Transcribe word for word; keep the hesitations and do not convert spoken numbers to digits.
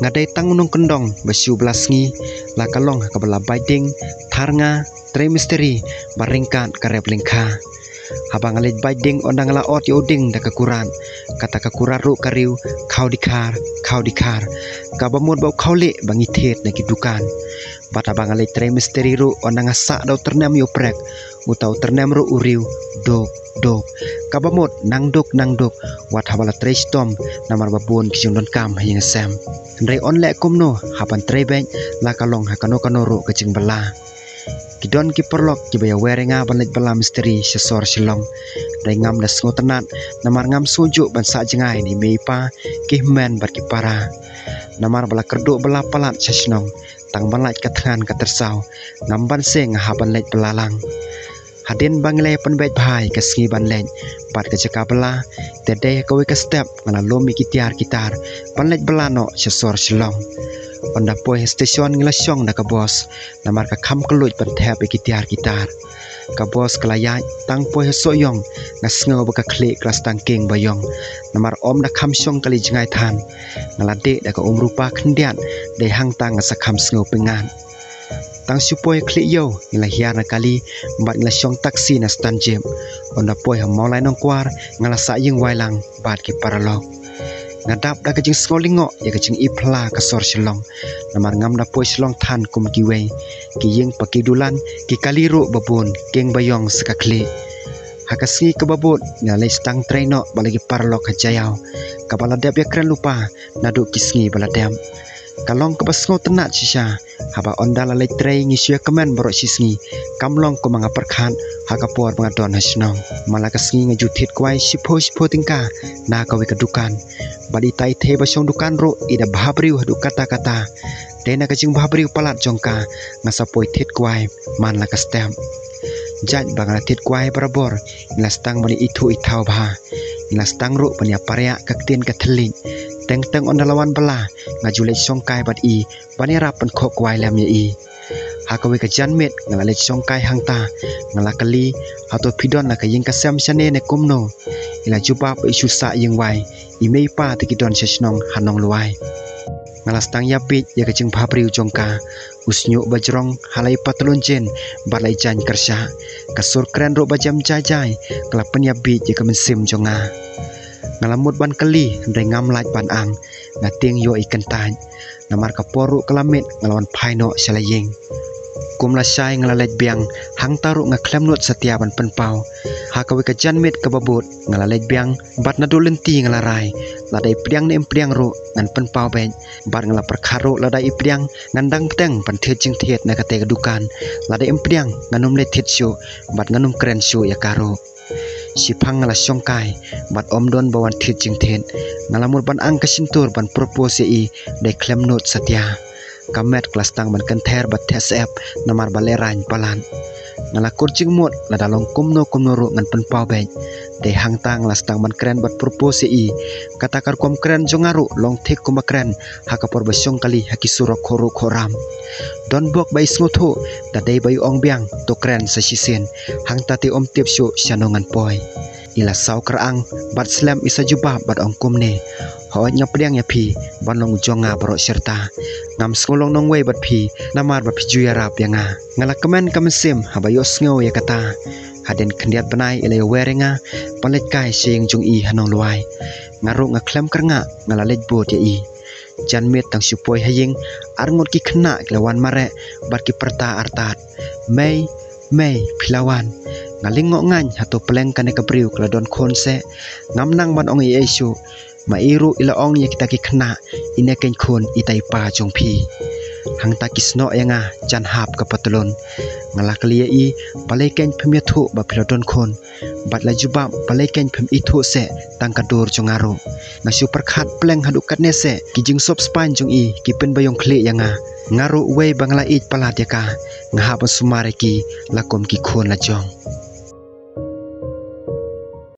Nga dei tang u nongkyndong ba shu ba la sngi, la ka long ha kaba la bait ding, thar nga, trei mistri, ba ryngkat ka rep lyngkha. Haba nga leit bait ding, ynda nga la ot ïa u ding da ka kurat, kata ka kurat ruh ka riew, khaw dikhar, khaw dikhar. Kaba mut ba u khawlih ba ngi thied na ki dukan. Bad haba nga leit trei mistri ruh, ynda nga sah da u tyrnem ïa u prek, uta u tyrnem ruh u riew, duk, duk. Kaba mut nang duk, nang duk, wat haba la trei shitom, namar ba bun ki jingdonkam ha ïing ha sem. Hynrei yn leh kumno, ha ban trei beit, la ka long ha kano kano ruh ka jingbylla. Ki don ki paralok kiba ïawer ïa nga ban leit bylla mistri sha sor Shillong. Hynrei ngam da sngewtynnat, namar ngam sngewjuh ban sah jngai na i mei i pa, ki hynmen bad ki para. Namar ba la kyrduh bylla palat sha shnong, tang ban lait ka thngan ka tyrsaw, ngam ban seng nga hap ban leit bylla lang. Hadien ba ngi la ïa pynbeit bha ïa ka sngi ban leit bad ka jaka bylla, te dei ha kawei ka step nga la lum ïa ki tiar ki tar ban leit bylla noh sha sor Shillong. Ynda poi ha station ngi la shong da ka bos, namar ka kham kylluid ban thep ïa ki tiar ki tar. Ka bos ka la ïaid, tang poi ha Sohiong, nga sngew ba ka khlieh ka la sdang king ba ïong. Namar ym da kham shong kali jngai than, nga la dih da ka um rupa khyndiat, dei hangta nga sa kham sngew pyngngad. Tang shu poi ha Khlieh Ïew, ngi la hiar na kali, bad ngi la shong taxi na stand jeep. Ynda poi ha Mawlai Nongkwar, nga la sah ïing wai lang bad ki paralok. Nga dap da ka jingsngew lyngngoh ïa ka jingïaphylla ka sor Shillong, namar ngam da poi Shillong than kum kiwei. Ki ïing pa ki dulan, ki kali ruh ba bun, king ba ïong sa ka khlieh. Ha ka sngi kaba bud, ngi la leit sdang trei noh bad la ki paralok ha Jaiaw, kaba la dep ïakren lypa naduh ki sngi ba la dep. Ka long kaba sngewtynnat shisha, haba ynda la leit trei ngi shu ïakmen baroh shi sngi, kam long kumba nga pyrkhat ha ka por ba nga don ha shnong. Man la ka sngi nga ju thied kwai shiphew shiphew tyngka na kawei ka dukan. Bad ita i thei ba shong dukan ruh i da bhabriew haduh katta katta. Te na ka jingbhabriew palat jong ka, nga sa poi thied kwai man la ka step. Jait ba nga la thied kwai barabor, ngi la sdang ban ïa ithuh ithaw bha. Ngi la sdang ruh ban ïa pariah ka ktien ka thylliej. Teng teng ynda la wan bylla, nga ju leit shongkai bad i, ban ïarap pynkhoh kwai lem ïa i. Ha kawei ka janmiet nga la leit shongkai hangta, nga la kylli, hato phi don na ka ïing ka sem shane ne kumno? I la jubab ba i shu sah ïing wai, i mei i pa te ki don sha shnong ha Nonglwai. Nga la sdang ïa bieit ïa ka jingbhabriew jong ka. U shñiuh ba jrong ha la i patlun jean bad la i jaiñ kyrshah. Ka sur kren ruh ba jem jai jai, ka la pynïap bieit ïa ka mynsiem jong nga. Nga la mut ban kylli, hynrei ngam lait ban ang. Nga tieng ïoh i kyntait. Namar ka por ruh ka la miet, nga la wan phai noh sha la ïing. Kum lashai nga la leit biang, hangta ruh nga khlem nud satia ban pynpaw. Ha kawei ka janmiet kaba bud, nga la leit biang, bad naduh lynti nga la rai. Lada i pdiang ne im pdiang ruh, ngan pynpaw beit. Bad nga la pyrkhat ruh lada i pdiang, ngan dang bteng ban thied jingthied na katei ka dukan. Lada im pdiang, ngan ym leit thied shuh, bad ngan ym kren shuh ïa ka ruh. Shiphang nga la shongkai, bad ym don ba wan thied jingthied. Nga la mut ban ang ka shyntur ban propose ïa i, dei khlem nud satia. Ka met ka la sdang ban kynther bad theh syep, namar ba lehraiñ palat. Nga la kur jingmut, lada long kumno kumno ruh ngan pynpaw beit. Dei hangta nga la sdang ban kren bad propose ïa i. Kata ka rukom kren jong nga ruh long thik kumba kren ha ka por ba shong kali ha ki surok khuh ruh khuh ram. Don bok ba i sngewthuh, da dei ba i ong biang, to kren sa shisien. Hangta te ym tip shuh shano ngan poi. I la saw kyrang bad slem, i sa jubab bad ong kumne: Hooid, nga pdiang ïa phi ban long u jong nga baroh shirta. Ngam sngew long nongwei bad phi namar ba phi ju ïarap ïa nga. Nga la kmen ka mynsiem haba ïohsngew ïa kata. Hadien khyndiat bnai i la ïawer ïa nga ban leit kai sha ïing jong i ha Nonglwai. Nga ruh nga khlem kyrngah, nga la leit bud ïa i. Janmiet tang shu poi ha ïing, arngut ki khynnah ki la wan mareh bad ki pyrta artat: Mei, mei, phi la wan. Nga lyngngoh ngaiñ, hato pleng kane ka briew ka la don khun seh. Ngam nang ban ong ei ei shuh. Ma i ruh i la ong ïa kita ki khynnah, ine keiñ khun ita i pa jong phi. Hangta ki snoh ïa nga jan hap ka patlun. Nga la kylli ïa i, balei keiñ phim ïathuh ba phi la don khun? Bad la jubab, balei keiñ phim ithuh seh tang ka dur jong nga ruh? Nga shu pyrkhat, pleng haduh katne seh ki jingsop spaiñ jong i ki pynbaïong khlieh ïa nga. Nga ruh wei ba nga la ïeit palat ïa ka, nga hap ban sumar ïa ki la kum ki khun la jong.